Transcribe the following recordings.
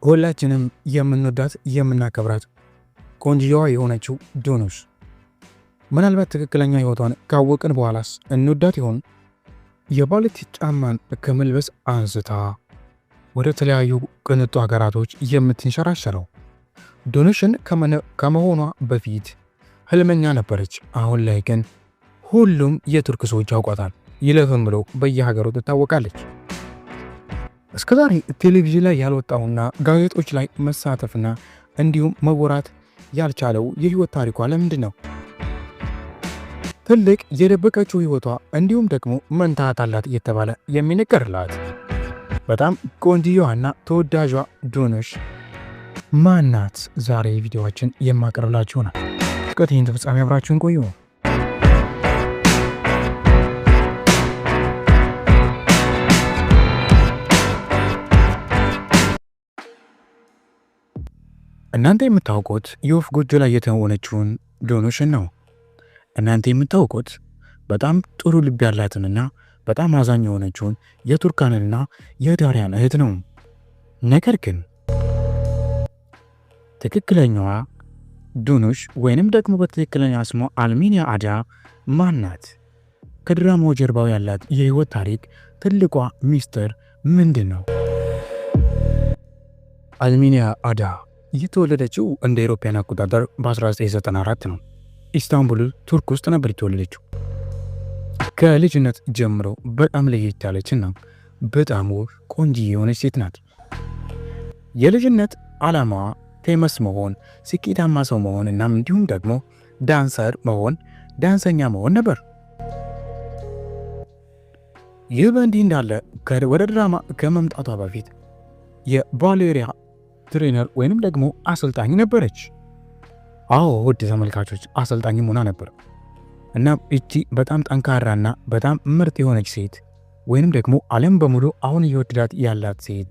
ሁላችንም የምንወዳት የምናከብራት ቆንጅየዋ የሆነችው ዶኖሽ ምናልባት ትክክለኛ ህይወቷን ካወቅን በኋላስ እንወዳት ይሆን? የባሌት ጫማን ከመልበስ አንስታ ወደ ተለያዩ ቅንጡ ሀገራቶች የምትንሸራሸረው ዶኖሽን ከመሆኗ በፊት ህልመኛ ነበረች። አሁን ላይ ግን ሁሉም የቱርክ ሰዎች ያውቋታል። ይለፍም ብሎ በየሀገሩ ትታወቃለች። እስከዛሬ ቴሌቪዥን ላይ ያልወጣውና ጋዜጦች ላይ መሳተፍና እንዲሁም መወራት ያልቻለው የህይወት ታሪኳ ለምንድን ነው? ትልቅ የደበቀችው ህይወቷ እንዲሁም ደግሞ መንታት አላት እየተባለ የሚነገርላት በጣም ቆንጅየዋና ተወዳጇ ዶኖሽ ማናት? ዛሬ ቪዲዮዋችን የማቀርብላችሁ ነው። እስከ ፍጻሜ አብራችሁን ቆዩ። እናንተ የምታውቁት የወፍ ጎጆ ላይ የተሆነችውን ዶኖሽን ነው። እናንተ የምታውቁት በጣም ጥሩ ልብ ያላትንና በጣም አዛኝ የሆነችውን የቱርካንንና የዳሪያን እህት ነው። ነገር ግን ትክክለኛዋ ዶኖሽ ወይንም ደግሞ በትክክለኛ ስሟ አልሚኒያ አዳ ማን ናት? ከድራማው ጀርባው ያላት የህይወት ታሪክ ትልቋ ሚስጥር ምንድን ነው? አልሚኒያ አዳ የተወለደችው እንደ አውሮፓውያን አቆጣጠር በ1994 ነው። ኢስታንቡል ቱርክ ውስጥ ነበር የተወለደችው። ከልጅነት ጀምሮ በጣም ለየት ያለችና በጣም ውብ ቆንጆ የሆነች ሴት ናት። የልጅነት ዓላማዋ famous መሆን፣ ስኬታማ ሰው መሆን እናም እንዲሁም ደግሞ dancer መሆን፣ ዳንሰኛ መሆን ነበር። ይህ በእንዲህ እንዳለ ወደ ድራማ ከመምጣቷ በፊት የ ballerina trainer ወይንም ደግሞ አሰልጣኝ ነበረች። አዎ ውድ ተመልካቾች አሰልጣኝም ሆና ነበር። እና እቺ በጣም ጠንካራና በጣም ምርጥ የሆነች ሴት ወይንም ደግሞ ዓለም በሙሉ አሁን እየወደዳት ያላት ሴት፣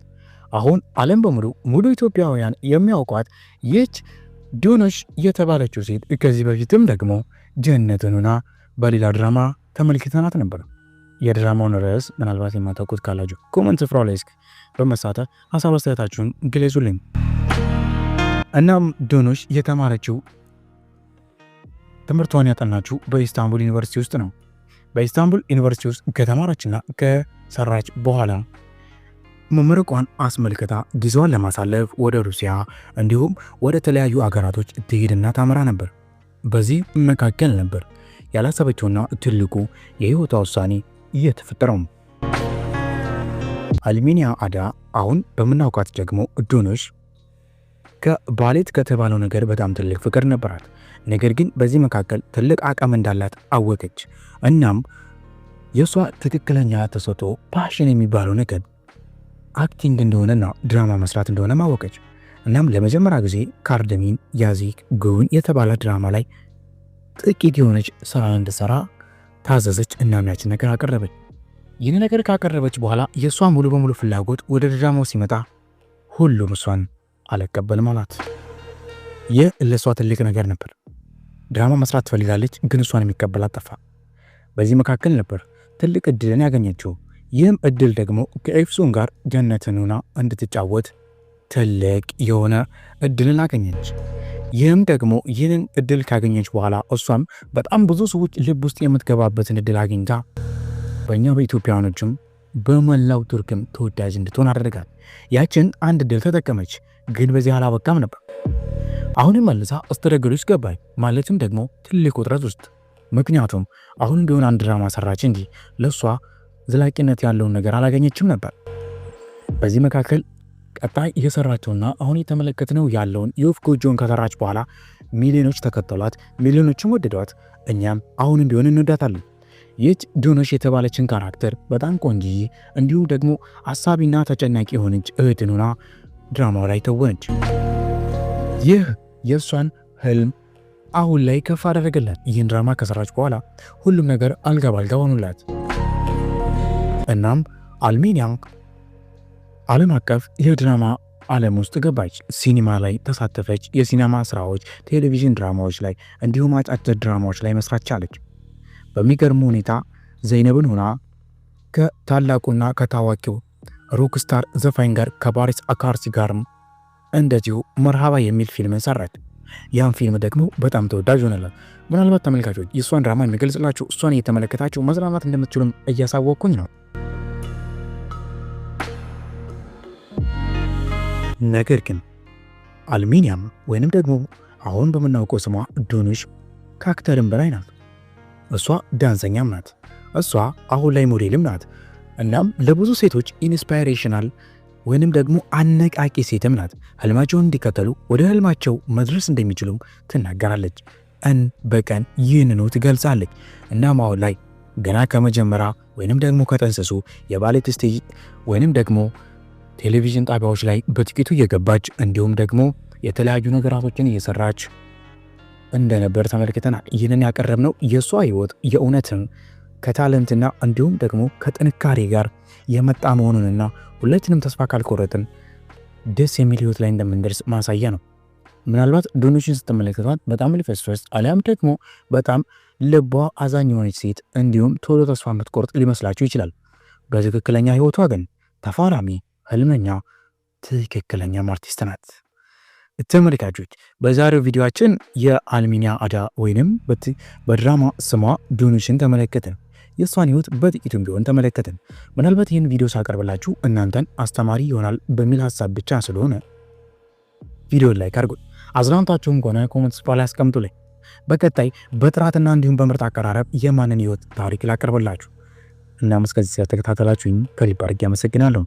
አሁን ዓለም በሙሉ ሙሉ ኢትዮጵያውያን የሚያውቋት ይህች ዶኖሽ የተባለችው ሴት ከዚህ በፊትም ደግሞ ጀነትን ሆና በሌላ ድራማ ተመልክተናት ነበር። የድራማውን ርዕስ ምናልባት የማታውቁት ካላችሁ comment ስፍራው ላይ በመሳተፍ ሀሳብ አስተያየታችሁን ግለጹልኝ። እናም ዶኖሽ የተማረችው፣ ትምህርቷን ያጠናችው በኢስታንቡል ዩኒቨርሲቲ ውስጥ ነው። በኢስታንቡል ዩኒቨርሲቲ ውስጥ ከተማረችና ከሰራች በኋላ መመረቋን አስመልክታ ጊዜዋን ለማሳለፍ ወደ ሩሲያ እንዲሁም ወደ ተለያዩ አገራቶች ትሄድና ታመራ ነበር። በዚህ መካከል ነበር ያላሰበችውና ትልቁ የህይወቷ ውሳኔ የተፈጠረው። አልሚኒያ አዳ አሁን በምናውቃት ደግሞ ዶኖሽ ከባሌት ከተባለው ነገር በጣም ትልቅ ፍቅር ነበራት። ነገር ግን በዚህ መካከል ትልቅ አቅም እንዳላት አወቀች። እናም የእሷ ትክክለኛ ተሰጥኦ passion የሚባለው ነገር acting እንደሆነና ድራማ መስራት እንደሆነ አወቀች። እናም ለመጀመሪያ ጊዜ ካርደሚን ያዚክ ጉን የተባለ ድራማ ላይ ጥቂት የሆነች ስራ እንድትሰራ ታዘዘች። እናም ያችን ነገር አቀረበች። ይህን ነገር ካቀረበች በኋላ የእሷ ሙሉ በሙሉ ፍላጎት ወደ ድራማው ሲመጣ ሁሉም እሷን አልቀበልም አላት። ይህ ለእሷ ትልቅ ነገር ነበር። ድራማ መስራት ትፈልጋለች፣ ግን እሷን የሚቀበላት ጠፋ። በዚህ መካከል ነበር ትልቅ እድልን ያገኘችው። ይህም እድል ደግሞ ከኤፍሱን ጋር ጀነትን ሆና እንድትጫወት ትልቅ የሆነ እድልን አገኘች። ይህም ደግሞ ይህንን እድል ካገኘች በኋላ እሷም በጣም ብዙ ሰዎች ልብ ውስጥ የምትገባበትን እድል አግኝታ በእኛ በኢትዮጵያውያኖችም በመላው ቱርክም ተወዳጅ እንድትሆን አደረጋት። ያችን አንድ እድል ተጠቀመች፣ ግን በዚህ አላበቃም ነበር። አሁንም መልሳ struggle ውስጥ ገባች፣ ማለትም ደግሞ ትልቅ ውጥረት ውስጥ። ምክንያቱም አሁንም ቢሆን አንድ ድራማ ሰራች እንጂ ለእሷ ዘላቂነት ያለውን ነገር አላገኘችም ነበር። በዚህ መካከል ቀጣይ እየሰራቸውና አሁን የተመለከትነው ያለውን የወፍ ጎጆን ከሰራች በኋላ ሚሊዮኖች ተከተሏት፣ ሚሊዮኖችም ወደዷት። እኛም አሁንም ቢሆን እንወዳታለን። ይህች ዶኖሽ የተባለችን character በጣም ቆንጅዬ እንዲሁም ደግሞ አሳቢና ተጨናቂ የሆነች እህትን ሆና ድራማው ላይ ተወነች። ይህ የእሷን ህልም አሁን ላይ ከፍ አደረገላት። ይህን ድራማ ከሰራች በኋላ ሁሉም ነገር አልጋ ባልጋ ሆኑላት። እናም አልሜኒያ ዓለም አቀፍ የድራማ ዓለም ውስጥ ገባች። ሲኒማ ላይ ተሳተፈች። የሲኒማ ስራዎች፣ ቴሌቪዥን ድራማዎች ላይ እንዲሁም አጫጭር ድራማዎች ላይ መስራት ቻለች። በሚገርም ሁኔታ ዘይነብን ሆና ከታላቁና ከታዋቂው rockstar ዘፋኝ ጋር ከባሪስ አካርሲ ጋርም እንደዚሁ መርሃባ የሚል ፊልምን ሰራች። ያን ፊልም ደግሞ በጣም ተወዳጅ ሆነላት። ምናልባት ተመልካቾች የእሷን ድራማ የሚገልጽላችሁ እሷን እየተመለከታችሁ መዝናናት እንደምትችሉም እያሳወቅኩኝ ነው። ነገር ግን አልሚኒያም ወይንም ደግሞ አሁን በምናውቀው ስሟ ዶኑሽ ከ actor ም በላይ ናት። እሷ ዳንሰኛም ናት። እሷ አሁን ላይ ሞዴልም ናት። እናም ለብዙ ሴቶች inspirational ወይንም ደግሞ አነቃቂ ሴትም ናት። ህልማቸውን እንዲከተሉ ወደ ህልማቸው መድረስ እንደሚችሉም ትናገራለች። ቀን በቀን ይህንኑ ትገልጻለች። እናም አሁን ላይ ገና ከመጀመሪያ ወይንም ደግሞ ከጠንሰሱ የ ballet stage ወይንም ደግሞ ቴሌቪዥን ጣቢያዎች ላይ በጥቂቱ እየገባች እንዲሁም ደግሞ የተለያዩ ነገራቶችን እየሰራች እንደነበር ተመልክተናል። ይህንን ያቀረብነው የእሷ ህይወት የእውነትም ከ talent ና እንዲሁም ደግሞ ከጥንካሬ ጋር የመጣ መሆኑንና ሁላችንም ተስፋ ካልቆረጥን ደስ የሚል ህይወት ላይ እንደምንደርስ ማሳያ ነው። ምናልባት ዶኖችን ስትመለከቷት በጣም ልፍስፍስ አሊያም ደግሞ በጣም ልቧ አዛኝ የሆነች ሴት እንዲሁም ቶሎ ተስፋ የምትቆርጥ ሊመስላችሁ ይችላል። በትክክለኛ ህይወቷ ግን ተፋላሚ፣ ህልመኛ፣ ትክክለኛም አርቲስት ናት። ተመልካቾች፣ በዛሬው ቪዲዮአችን የአልሚኒያ አዳ ወይንም በድራማ ስሟ ዶኖችን ተመለከትን። የእሷን ህይወት በጥቂቱም ቢሆን ተመለከትን። ምናልባት ይህን ቪዲዮ ሳቀርብላችሁ እናንተን አስተማሪ ይሆናል በሚል ሀሳብ ብቻ ስለሆነ ቪዲዮን like አድርጉት። አዝናንታችሁም ከሆነ comment ስፍራ ላይ አስቀምጡልኝ። በቀጣይ በጥራትና እንዲሁም በምርጥ አቀራረብ የማንን ህይወት ታሪክ ላቀርብላችሁ። እናም እስከዚህ ስለተከታተላችሁኝ ከልብ አድርጌ አመሰግናለሁ።